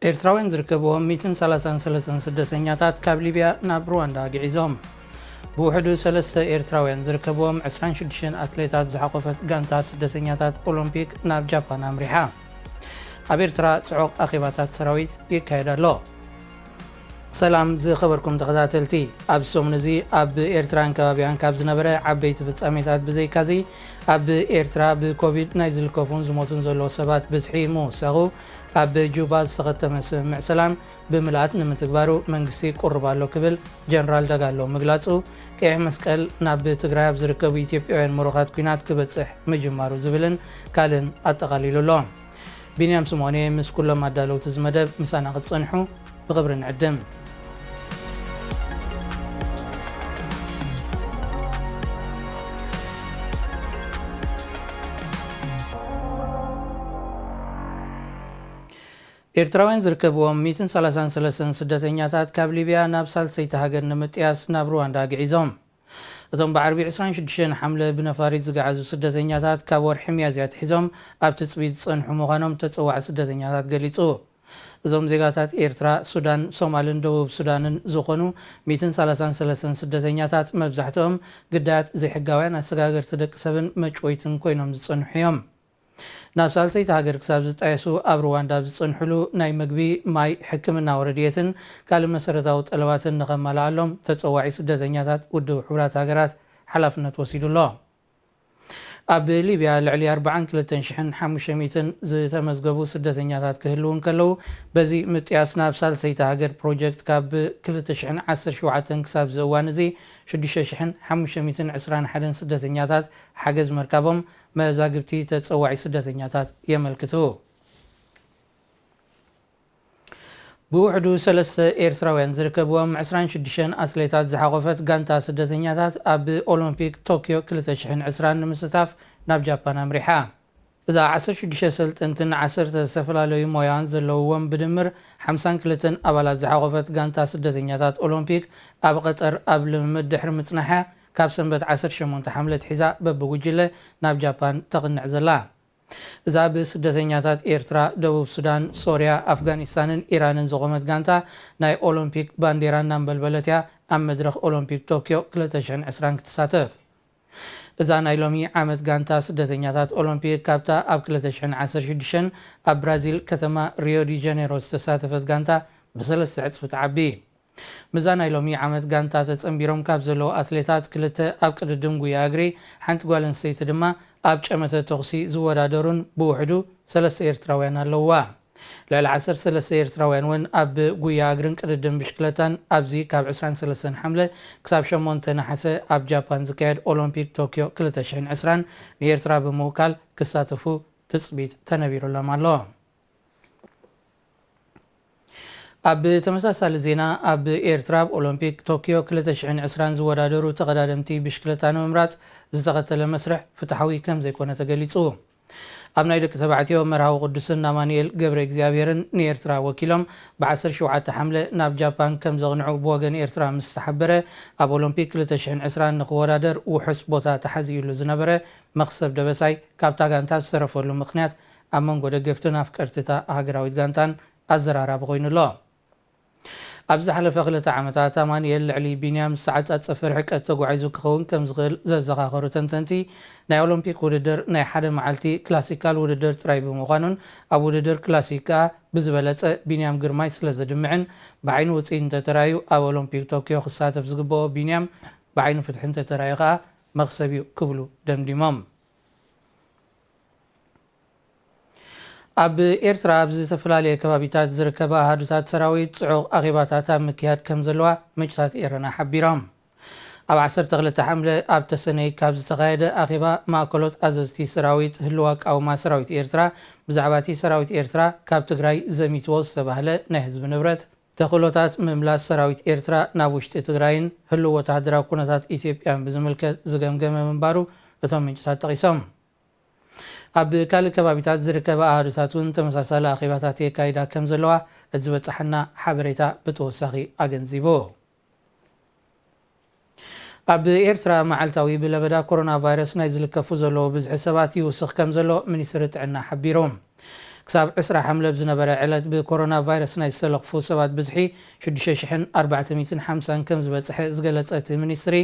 ኤርትራውያን ዝርከብዎም ሚእትን ሰላሳን ሰለስተን ስደተኛታት ካብ ሊብያ ናብ ሩዋንዳ ግዒዞም። ብውሕዱ ሰለስተ ኤርትራውያን ዝርከብዎም ዕስራን ሽዱሽተን ኣትሌታት ዝሓቖፈት ጋንታ ስደተኛታት ኦሎምፒክ ናብ ጃፓን ኣምሪሓ። ኣብ ኤርትራ ጽዑቕ ኣኼባታት ሰራዊት ይካየድ ኣሎ። ሰላም ዝኸበርኩም ተኸታተልቲ፣ ኣብዚ ሰሙን እዚ ኣብ ኤርትራን ከባቢኣን ካብ ዝነበረ ዓበይቲ ፍጻሜታት ብዘይካዚ፣ ኣብ ኤርትራ ብኮቪድ ናይ ዝልከፉን ዝሞቱን ዘለዉ ሰባት ብዝሒ ምውሳኹ፣ ኣብ ጁባ ዝተኸተመ ስምምዕ ሰላም ብምልኣት ንምትግባሩ መንግስቲ ቁሩብ ኣሎ ክብል ጀነራል ደጋሎ ምግላጹ፣ ቀይሕ መስቀል ናብ ትግራይ ኣብ ዝርከቡ ኢትዮጵያውያን ምሩኻት ኲናት ክበጽሕ ምጅማሩ ዝብልን ካልእን ኣጠቓሊሉ ኣሎ። ቢንያም ስምኦን ምስ ኩሎም ኣዳለውቲ እዚ መደብ ምሳና ክትጸንሑ ብኽብሪ ንዕድም። ኤርትራውያን ዝርከብዎም ሚእትን ሰላሳን ሰለስተን ስደተኛታት ካብ ሊብያ ናብ ሳልሰይቲ ሃገር ንምጥያስ ናብ ሩዋንዳ ግዒዞም። እቶም ብዓርቢ ዕስራን ሽዱሽተን ሓምለ ብነፋሪት ዝገዓዙ ስደተኛታት ካብ ወርሒ ሚያዝያ ኣትሒዞም ኣብ ትጽቢት ዝጸንሑ ምዃኖም ተጸዋዒ ስደተኛታት ገሊጹ። እዞም ዜጋታት ኤርትራ፣ ሱዳን፣ ሶማልን ደቡብ ሱዳንን ዝኾኑ ሚእትን ሰላሳን ሰለስተን ስደተኛታት መብዛሕትኦም ግዳያት ዘይሕጋውያን ኣሰጋገርቲ ደቂ ሰብን መጭወይትን ኮይኖም ዝጸንሑ እዮም። ናብ ሳልሰይቲ ሃገር ክሳብ ዝጣየሱ ኣብ ሩዋንዳ ኣብ ዝጸንሕሉ ናይ መግቢ፣ ማይ፣ ሕክምናዊ ረድኤትን ካልእ መሰረታዊ ጠለባትን ንኸማልኣሎም ተጸዋዒ ስደተኛታት ውድብ ሕቡራት ሃገራት ሓላፍነት ወሲዱ ኣሎ። ኣብ ሊብያ ልዕሊ ኣርባዓን ክልተን ሽሕን ሓሙሽተ ሚእትን ዝተመዝገቡ ስደተኛታት ክህልዉ እንከለዉ፣ በዚ ምጥያስ ናብ ሳልሰይቲ ሃገር ፕሮጀክት ካብ ክልተ ሽሕን ዓሰርተ ሸውዓተን ክሳብ እዚ እዋን እዚ ሽዱሽተ ሽሕን ሓሙሽተ ሚእትን ዕስራን ሓደን ስደተኛታት ሓገዝ ምርካቦም መዛግብቲ ተጸዋዒ ስደተኛታት የመልክቱ። ብውሕዱ ሰለስተ ኤርትራውያን ዝርከብዎም ዕስራን ሽዱሽተን ኣትሌታት ዝሓቖፈት ጋንታ ስደተኛታት ኣብ ኦሎምፒክ ቶክዮ ክልተ ሽሕን ዕስራን ንምስታፍ ናብ ጃፓን ኣምሪሓ። እዛ ዓሰርተ ሽዱሽተ ሰልጠንትን ዓሰርተ ዝተፈላለዩ ሞያን ዘለውዎም ብድምር ሓምሳን ክልተን ኣባላት ዝሓቖፈት ጋንታ ስደተኛታት ኦሎምፒክ ኣብ ቐጠር ኣብ ልምምድ ድሕሪ ምጽናሓ ካብ ሰንበት ዓሰርተ ሸሞንተ ሓምለ ኣትሒዛ በብጉጅለ ናብ ጃፓን ተቕንዕ ዘላ። እዛ ብስደተኛታት ኤርትራ፣ ደቡብ ሱዳን፣ ሶርያ፣ ኣፍጋኒስታንን ኢራንን ዝቖመት ጋንታ ናይ ኦሎምፒክ ባንዴራ እናንበልበለት እያ ኣብ መድረኽ ኦሎምፒክ ቶክዮ ክልተ ሽሕን ዕስራን ክትሳተፍ። እዛ ናይ ሎሚ ዓመት ጋንታ ስደተኛታት ኦሎምፒክ ካብታ ኣብ ክልተ ሽሕን ዓሰርተ ሽዱሽተን ኣብ ብራዚል ከተማ ሪዮ ዲ ጀኔሮ ዝተሳተፈት ጋንታ ብሰለስተ ዕጽፊ ትዓቢ። ምስዛ ናይ ሎሚ ዓመት ጋንታ ተጸንቢሮም ካብ ዘለዉ ኣትሌታት ክልተ ኣብ ቅድድም ጉያ እግሪ፣ ሓንቲ ጓል ኣንስተይቲ ድማ ኣብ ጨመተ ተኹሲ ዝወዳደሩን ብውሕዱ ሰለስተ ኤርትራውያን ኣለውዋ። ልዕሊ ዓሰርተ ሰለስተ ኤርትራውያን እውን ኣብ ጉያ እግርን ቅድድም ብሽክለታን ኣብዚ ካብ ዕስራን ሰለስተን ሓምለ ክሳብ ሸሞንተ ነሓሰ ኣብ ጃፓን ዝካየድ ኦሎምፒክ ቶክዮ ክልተ ሽሕን ዕስራን ንኤርትራ ብምውካል ክሳተፉ ትጽቢት ተነቢሩሎም ኣሎ። ኣብ ተመሳሳሊ ዜና፣ ኣብ ኤርትራ ኣብ ኦሎምፒክ ቶክዮ ክልተ ሽሕን ዕስራን ዝወዳደሩ ተቐዳደምቲ ብሽክለታ ንምምራጽ ዝተኸተለ መስርሕ ፍትሓዊ ከም ዘይኮነ ተገሊጹ። ኣብ ናይ ደቂ ተባዕትዮ መርሃዊ ቅዱስን ኣማኑኤል ገብረ እግዚኣብሔርን ንኤርትራ ወኪሎም ብ ዓሰርተ ሸውዓተ ሓምለ ናብ ጃፓን ከም ዘቕንዑ ብወገን ኤርትራ ምስ ተሓበረ፣ ኣብ ኦሎምፒክ ክልተ ሽሕን ዕስራን ንኽወዳደር ውሑስ ቦታ ተሓዚኡሉ ዝነበረ መኽሰብ ደበሳይ ካብታ ጋንታ ዝተረፈሉ ምኽንያት ኣብ መንጎ ደገፍትን ኣፍቀርቲታ ሃገራዊት ጋንታን ኣዘራራቢ ኮይኑ ኣሎ። ኣብ ዝሓለፈ ክልተ ዓመታት ኣማኑኤል ልዕሊ ቢንያም ዝተዓጻጸፈ ርሕቀት ተጓዒዙ ክኸውን ከም ዝኽእል ዘዘኻኸሩ ተንተንቲ፣ ናይ ኦሎምፒክ ውድድር ናይ ሓደ መዓልቲ ክላሲካል ውድድር ጥራይ ብምዃኑን ኣብ ውድድር ክላሲክ ከኣ ብዝበለጸ ቢንያም ግርማይ ስለ ዘድምዕን ብዓይኒ ውጽኢት እንተተራእዩ ኣብ ኦሎምፒክ ቶክዮ ክሳተፍ ዝግበኦ ቢንያም ብዓይኒ ፍትሒ እንተተራእዩ ከኣ መኽሰብ እዩ ክብሉ ደምዲሞም። ኣብ ኤርትራ ኣብ ዝተፈላለየ ከባቢታት ዝርከባ ኣሃዱታት ሰራዊት ጽዑቕ ኣኼባታት ኣብ ምክያድ ከም ዘለዋ ምንጭታት ኤረና ሓቢሮም። ኣብ ዓሰርተ ክልተ ሓምለ ኣብ ተሰነይ ካብ ዝተኻየደ ኣኼባ ማእከሎት ኣዘዝቲ ሰራዊት ህልው ኣቃውማ ሰራዊት ኤርትራ ብዛዕባ እቲ ሰራዊት ኤርትራ ካብ ትግራይ ዘሚትዎ ዝተባህለ ናይ ህዝቢ ንብረት፣ ተኽእሎታት ምምላስ ሰራዊት ኤርትራ ናብ ውሽጢ ትግራይን ህልው ወተሃደራዊ ኩነታት ኢትዮጵያን ብዝምልከት ዝገምገመ ምንባሩ እቶም ምንጭታት ጠቒሶም። ኣብ ካልእ ከባቢታት ዝርከባ ኣሃዱታት እውን ተመሳሳሊ ኣኼባታት የካይዳ ከም ዘለዋ እቲ ዝበጽሓና ሓበሬታ ብተወሳኺ ኣገንዚቡ። ኣብ ኤርትራ መዓልታዊ ብለበዳ ኮሮና ቫይረስ ናይ ዝልከፉ ዘለዉ ብዝሒ ሰባት ይውስኽ ከም ዘሎ ሚኒስትሪ ጥዕና ሓቢሩ። ክሳብ ዕስራ ሓምለ ኣብ ዝነበረ ዕለት ብኮሮና ቫይረስ ናይ ዝተለኽፉ ሰባት ብዝሒ ሽዱሽተ ሽሕን ኣርባዕተ ሚእትን ሓምሳን ከም ዝበጽሐ ዝገለጸ እቲ ሚኒስትሪ፣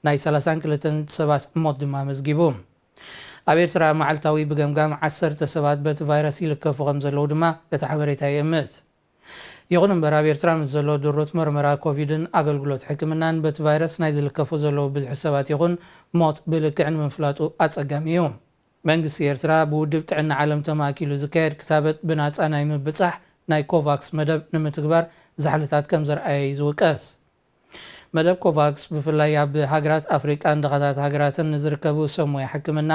ናይ ሰላሳን ክልተን ሰባት ሞት ድማ ኣመዝጊቡ። ኣብ ኤርትራ መዓልታዊ ብገምጋም ዓሰርተ ሰባት በቲ ቫይረስ ይልከፉ ከም ዘለዉ ድማ እቲ ሓበሬታ የእምት። ይኹን እምበር ኣብ ኤርትራ ምስ ዘሎ ድሩት መርመራ ኮቪድን ኣገልግሎት ሕክምናን በቲ ቫይረስ ናይ ዝልከፉ ዘለዉ ብዝሒ ሰባት ይኹን ሞት ብልክዕ ንምፍላጡ ኣጸጋሚ እዩ። መንግስቲ ኤርትራ ብውድብ ጥዕና ዓለም ተማእኪሉ ዝካየድ ክታበት ብናጻ ናይ ምብጻሕ ናይ ኮቫክስ መደብ ንምትግባር ዛሕልታት ከም ዘርኣየ እዩ ዝውቀስ። መደብ ኮቫክስ ብፍላይ ኣብ ሃገራት ኣፍሪቃን ድኻታት ሃገራትን ንዝርከቡ ሰብ ሞያ ሕክምና፣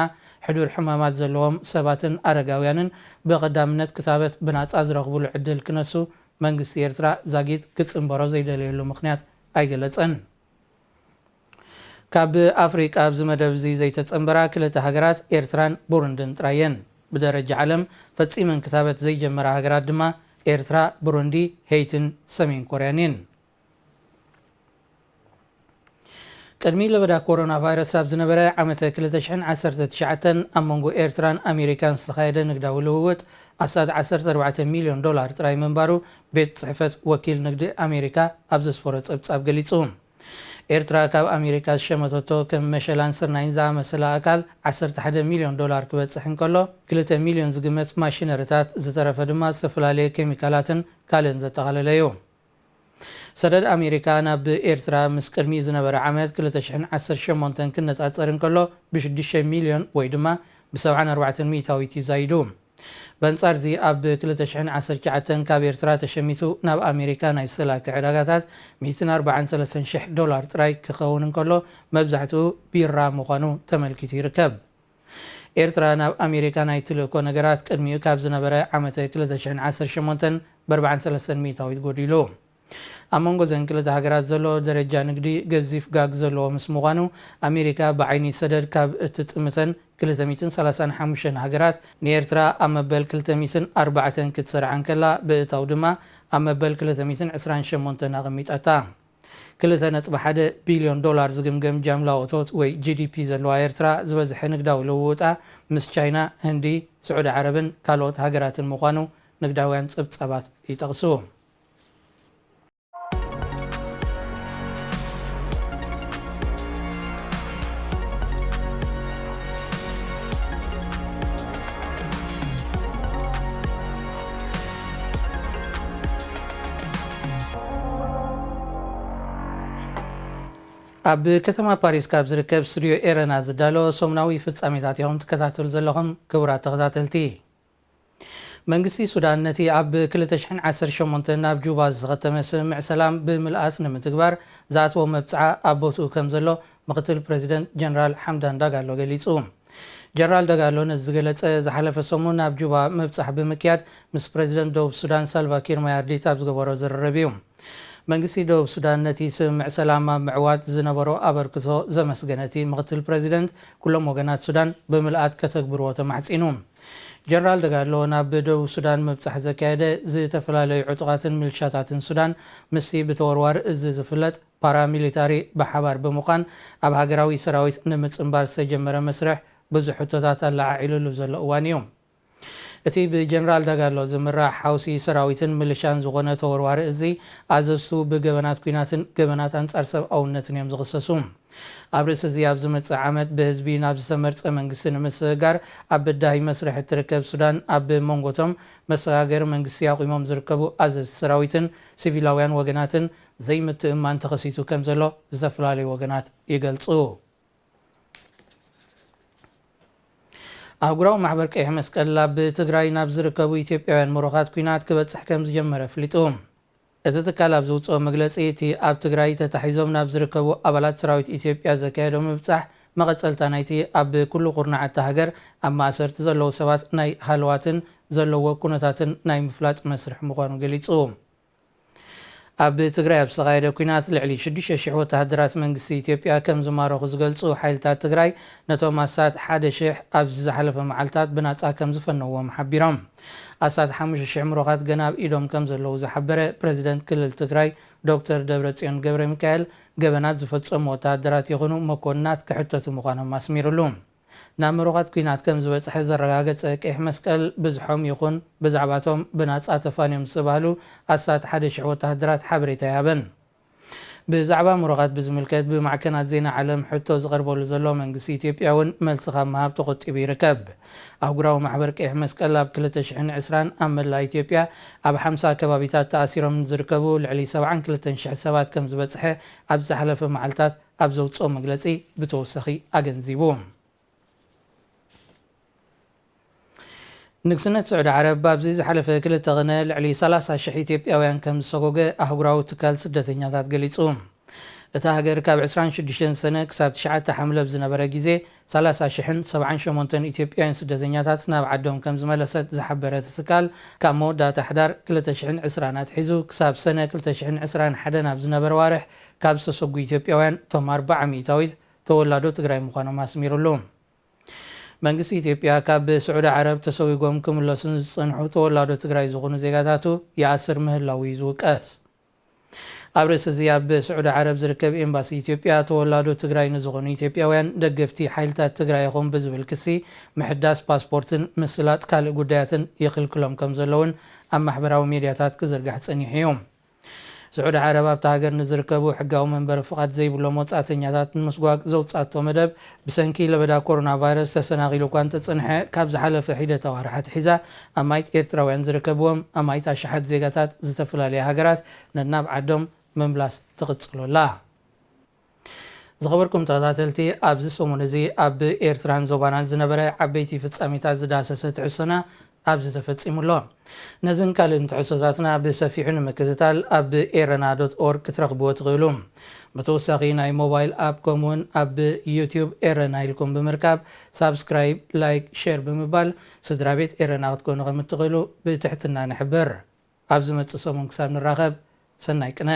ሕዱር ሕማማት ዘለዎም ሰባትን ኣረጋውያንን ብቐዳምነት ክታበት ብናጻ ዝረኽብሉ ዕድል ክነሱ መንግስቲ ኤርትራ ዛጊት ክጽንበሮ ዘይደለየሉ ምኽንያት ኣይገለጸን። ካብ ኣፍሪቃ ኣብዚ መደብ እዚ ዘይተጸንበራ ክልተ ሃገራት ኤርትራን ቡሩንድን ጥራየን። ብደረጃ ዓለም ፈጺመን ክታበት ዘይጀመራ ሃገራት ድማ ኤርትራ፣ ብሩንዲ፣ ሄይትን ሰሜን ኮርያን እየን። ቅድሚ ለበዳ ኮሮና ቫይረስ ኣብ ዝነበረ ዓመተ ክልተ ሽሕን ዓሰርተ ትሽዓተን ኣብ መንጎ ኤርትራን ኣሜሪካን ዝተኻየደ ንግዳዊ ልውውጥ ኣስታት ዓሰርተ ኣርባዕተ ሚልዮን ዶላር ጥራይ ምንባሩ ቤት ጽሕፈት ወኪል ንግዲ ኣሜሪካ ኣብ ዘስፈሮ ጸብጻብ ገሊጹ። ኤርትራ ካብ ኣሜሪካ ዝሸመተቶ ከም መሸላን ስርናይን ዝኣመሰለ ኣካል ዓሰርተ ሓደ ሚልዮን ዶላር ክበጽሕ እንከሎ፣ ክልተ ሚልዮን ዝግመት ማሽነሪታት፣ ዝተረፈ ድማ ዝተፈላለየ ኬሚካላትን ካልእን ዘጠቓለለ እዩ። ሰደድ ኣሜሪካ ናብ ኤርትራ ምስ ቅድሚ ዝነበረ ዓመት ክልተ ሽሕን ዓሰርተ ሸሞንተን ክነጻጸር እንከሎ ብሽዱሽተ ሚልዮን ወይ ድማ ብሰብዓን ኣርባዕተን ሚእታዊት እዩ ዛይዱ። በንጻር እዚ ኣብ ክልተ ሽሕን ዓሰርተ ትሽዓተን ካብ ኤርትራ ተሸሚቱ ናብ ኣሜሪካ ናይ ዝተላከ ዕዳጋታት ሚእትን ኣርባዓን ሰለስተን ሽሕ ዶላር ጥራይ ክኸውን እንከሎ መብዛሕትኡ ቢራ ምዃኑ ተመልኪቱ ይርከብ። ኤርትራ ናብ ኣሜሪካ ናይ ትልእኮ ነገራት ቅድሚኡ ካብ ዝነበረ ዓመተ ክልተ ሽሕን ዓሰርተ ሸሞንተን ብኣርባዓን ሰለስተን ሚእታዊት ጎዲሉ። ኣብ መንጎ ዘን ክልተ ሃገራት ዘሎ ደረጃ ንግዲ ገዚፍ ጋግ ዘለዎ ምስ ምዃኑ ኣሜሪካ ብዓይኒ ሰደድ ካብ እትጥምተን ክልተ ሚእትን ሰላሳን ሓሙሽተን ሃገራት ንኤርትራ ኣብ መበል ክልተ ሚእትን ኣርባዕተን ክትሰርዓ እንከላ ብእታው ድማ ኣብ መበል ክልተ ሚእትን ዕስራን ሸሞንተን ኣቐሚጣታ። ክልተ ነጥቢ ሓደ ቢልዮን ዶላር ዝግምገም ጃምላዊ እቶት ወይ ጂ ዲ ፒ ዘለዋ ኤርትራ ዝበዝሐ ንግዳዊ ልውውጣ ምስ ቻይና፣ ህንዲ፣ ስዑዲ ዓረብን ካልኦት ሃገራትን ምዃኑ ንግዳውያን ጸብጻባት ይጠቕሱ። ኣብ ከተማ ፓሪስ ካብ ዝርከብ ስቱድዮ ኤረና ዝዳሎ ሰሙናዊ ፍጻሜታት ኢኹም ትከታተሉ ዘለኹም ክቡራት ተኸታተልቲ። መንግስቲ ሱዳን ነቲ ኣብ ክልተ ሽሕን ዓሰርተ ሸሞንተን ናብ ጁባ ዝተኸተመ ስምምዕ ሰላም ብምልኣት ንምትግባር ዝኣተዎ መብጽዓ ኣብ ቦትኡ ከም ዘሎ ምክትል ፕረዚደንት ጀነራል ሓምዳን ዳጋሎ ገሊጹ። ጀነራል ዳጋሎ ነዚ ዝገለጸ ዝሓለፈ ሰሙን ናብ ጁባ ምብጻሕ ብምክያድ ምስ ፕረዚደንት ደቡብ ሱዳን ሳልቫ ኪር ማያርዲት ኣብ ዝገበሮ ዝርርብ እዩ። መንግስቲ ደቡብ ሱዳን ነቲ ስምምዕ ሰላም ኣብ ምዕዋት ዝነበሮ ኣበርክቶ ዘመስገነ እቲ ምክትል ፕረዚደንት፣ ኩሎም ወገናት ሱዳን ብምልኣት ከተግብርዎ ተማሕጺኑ። ጀነራል ደጋሎ ናብ ደቡብ ሱዳን ምብጻሕ ዘካየደ፣ ዝተፈላለዩ ዕጡቓትን ሚሊሻታትን ሱዳን ምስቲ ብተወርዋሪ እዚ ዝፍለጥ ፓራሚሊታሪ ብሓባር ብምዃን ኣብ ሃገራዊ ሰራዊት ንምጽንባር ዝተጀመረ መስርሕ ብዙሕ ሕቶታት ኣለዓዒሉሉ ዘሎ እዋን እዩ። እቲ ብጀነራል ዳጋሎ ዝምራሕ ሓውሲ ሰራዊትን ሚሊሻን ዝኾነ ተወርዋሪ እዚ፣ ኣዘዝቱ ብገበናት ኲናትን ገበናት ኣንጻር ሰብኣውነትን እዮም ዝኽሰሱ። ኣብ ርእሲ እዚ፣ ኣብ ዝመጽእ ዓመት ብህዝቢ ናብ ዝተመርጸ መንግስቲ ንምስግጋር ኣብ በዳሂ መስርሕ እትርከብ ሱዳን፣ ኣብ መንጎቶም መሰጋገሪ መንግስቲ ኣቑሞም ዝርከቡ ኣዘዝቲ ሰራዊትን ሲቪላውያን ወገናትን ዘይምትእምማን ተኸሲቱ ከም ዘሎ ዝተፈላለዩ ወገናት ይገልጹ። ኣህጉራዊ ማሕበር ቀይሕ መስቀል ኣብ ትግራይ ናብ ዝርከቡ ኢትዮጵያውያን ምሩኻት ኲናት ክበጽሕ ከም ዝጀመረ ኣፍሊጡ። እቲ ትካል ኣብ ዝውጽኦ መግለጺ፣ እቲ ኣብ ትግራይ ተታሒዞም ናብ ዝርከቡ ኣባላት ሰራዊት ኢትዮጵያ ዘካየዶ ምብጻሕ መቐጸልታ ናይቲ ኣብ ኩሉ ኩርናዕ እታ ሃገር ኣብ ማእሰርቲ ዘለዉ ሰባት ናይ ሃለዋትን ዘለዎ ኩነታትን ናይ ምፍላጥ መስርሕ ምዃኑ ገሊጹ። ኣብ ትግራይ ኣብ ዝተኻየደ ኲናት ልዕሊ ሽዱሽተ ሽሕ ወተሃደራት መንግስቲ ኢትዮጵያ ከም ዝማረኹ ዝገልጹ ሓይልታት ትግራይ፣ ነቶም ኣስታት ሓደ ሽሕ ኣብዚ ዝሓለፈ መዓልታት ብናጻ ከም ዝፈነዎም ሓቢሮም። ኣስታት ሓሙሽተ ሽሕ ምሩኻት ገና ኣብ ኢዶም ከም ዘለዉ ዝሓበረ ፕረዚደንት ክልል ትግራይ ዶክተር ደብረጽዮን ገብረ ሚካኤል፣ ገበናት ዝፈጸሙ ወተሃደራት ይኹኑ መኮንናት ክሕተቱ ምዃኖም ኣስሚሩሉ። ናብ ምሩቓት ኲናት ከም ዝበጽሐ ዘረጋገጸ ቀይሕ መስቀል፣ ብዝሖም ይኹን ብዛዕባቶም ብናጻ ተፋንዮም ዝተባህሉ ኣስታት ሓደ ሽሕ ወተሃደራት ሓበሬታ ኣይሃበን። ብዛዕባ ምሩቓት ብዝምልከት ብማዕከናት ዜና ዓለም ሕቶ ዝቐርበሉ ዘሎ መንግስቲ ኢትዮጵያ እውን መልሲ ካብ ምሃብ ተቖጢቡ ይርከብ። ኣህጉራዊ ማሕበር ቀይሕ መስቀል ኣብ ክልተ ሽሕን ዕስራን ኣብ መላእ ኢትዮጵያ ኣብ ሓምሳ ከባቢታት ተኣሲሮም ንዝርከቡ ልዕሊ ሰብዓን ክልተን ሽሕ ሰባት ከም ዝበጽሐ ኣብ ዝሓለፈ መዓልታት ኣብ ዘውጽኦ መግለጺ ብተወሳኺ ኣገንዚቡ። ንግስነት ስዑዲ ዓረብ ኣብዚ ዝሓለፈ ክልተ ቕነ ልዕሊ ሰላሳ ሽሕ ኢትዮጵያውያን ከም ዝሰጎገ ኣህጉራዊ ትካል ስደተኛታት ገሊጹ። እታ ሃገር ካብ ዕስራን ሽዱሽተን ሰነ ክሳብ ትሽዓተ ሓምለ ኣብ ዝነበረ ግዜ ሰላሳ ሽሕን ሰብዓን ሸሞንተን ኢትዮጵያውያን ስደተኛታት ናብ ዓዶም ከም ዝመለሰት ዝሓበረ እቲ ትካል፣ ካብ መወዳእታ ሕዳር ክልተ ሽሕን ዕስራን ኣትሒዙ ክሳብ ሰነ ክልተ ሽሕን ዕስራን ሓደን ኣብ ዝነበረ ዋርሕ ካብ ዝተሰጉ ኢትዮጵያውያን እቶም ኣርብዓ ሚእታዊት ተወላዶ ትግራይ ምዃኖም ኣስሚሩሉ። መንግስቲ ኢትዮጵያ ካብ ስዑዲ ዓረብ ተሰዊጎም ክምለሱን ዝጸንሑ ተወላዶ ትግራይ ዝኾኑ ዜጋታቱ ይኣስር ምህላዉ እዩ ዝውቀስ። ኣብ ርእሲ እዚ ኣብ ስዑዲ ዓረብ ዝርከብ ኤምባሲ ኢትዮጵያ ተወላዶ ትግራይ ንዝኾኑ ኢትዮጵያውያን ደገፍቲ ሓይልታት ትግራይ ኢኹም ብዝብል ክሲ ምሕዳስ ፓስፖርትን ምስላጥ ካልእ ጉዳያትን ይኽልክሎም ከም ዘሎ እውን ኣብ ማሕበራዊ ሜድያታት ክዝርጋሕ ጸኒሑ እዩ። ስዑዲ ዓረብ ኣብታ ሃገር ንዝርከቡ ሕጋዊ መንበሪ ፍቓድ ዘይብሎም ወጻእተኛታት ንምስጓግ ዘውጻእቶ መደብ ብሰንኪ ለበዳ ኮሮና ቫይረስ ተሰናኺሉ እኳ እንተጸንሐ፣ ካብ ዝሓለፈ ሒደት ኣዋርሕ ኣትሒዛ ኣማኢት ኤርትራውያን ዝርከብዎም ኣማኢት ኣሽሓት ዜጋታት ዝተፈላለያ ሃገራት ነናብ ዓዶም ምምላስ ትቕጽሎ ኣላ። ዝኸበርኩም ተኸታተልቲ፣ ኣብዚ ሰሙን እዚ ኣብ ኤርትራን ዞባናን ዝነበረ ዓበይቲ ፍጻሜታት ዝዳሰሰ ትሕዝቶና ኣብዚ ተፈጺሙ ኣሎ። ነዝን ካልእን ትሕዝቶታትና ብሰፊሑ ንምክትታል ኣብ ኤረና ዶት ኦርግ ክትረኽብዎ ትኽእሉ። ብተወሳኺ ናይ ሞባይል ኣፕ ከምኡውን ኣብ ዩትዩብ ኤረና ኢልኩም ብምርካብ ሳብስክራይብ፣ ላይክ፣ ሼር ብምባል ስድራ ቤት ኤረና ክትኮኑ ከም እትኽእሉ ብትሕትና ንሕብር። ኣብ ዝመጽእ ሰሙን ክሳብ ንራኸብ ሰናይ ቅነ።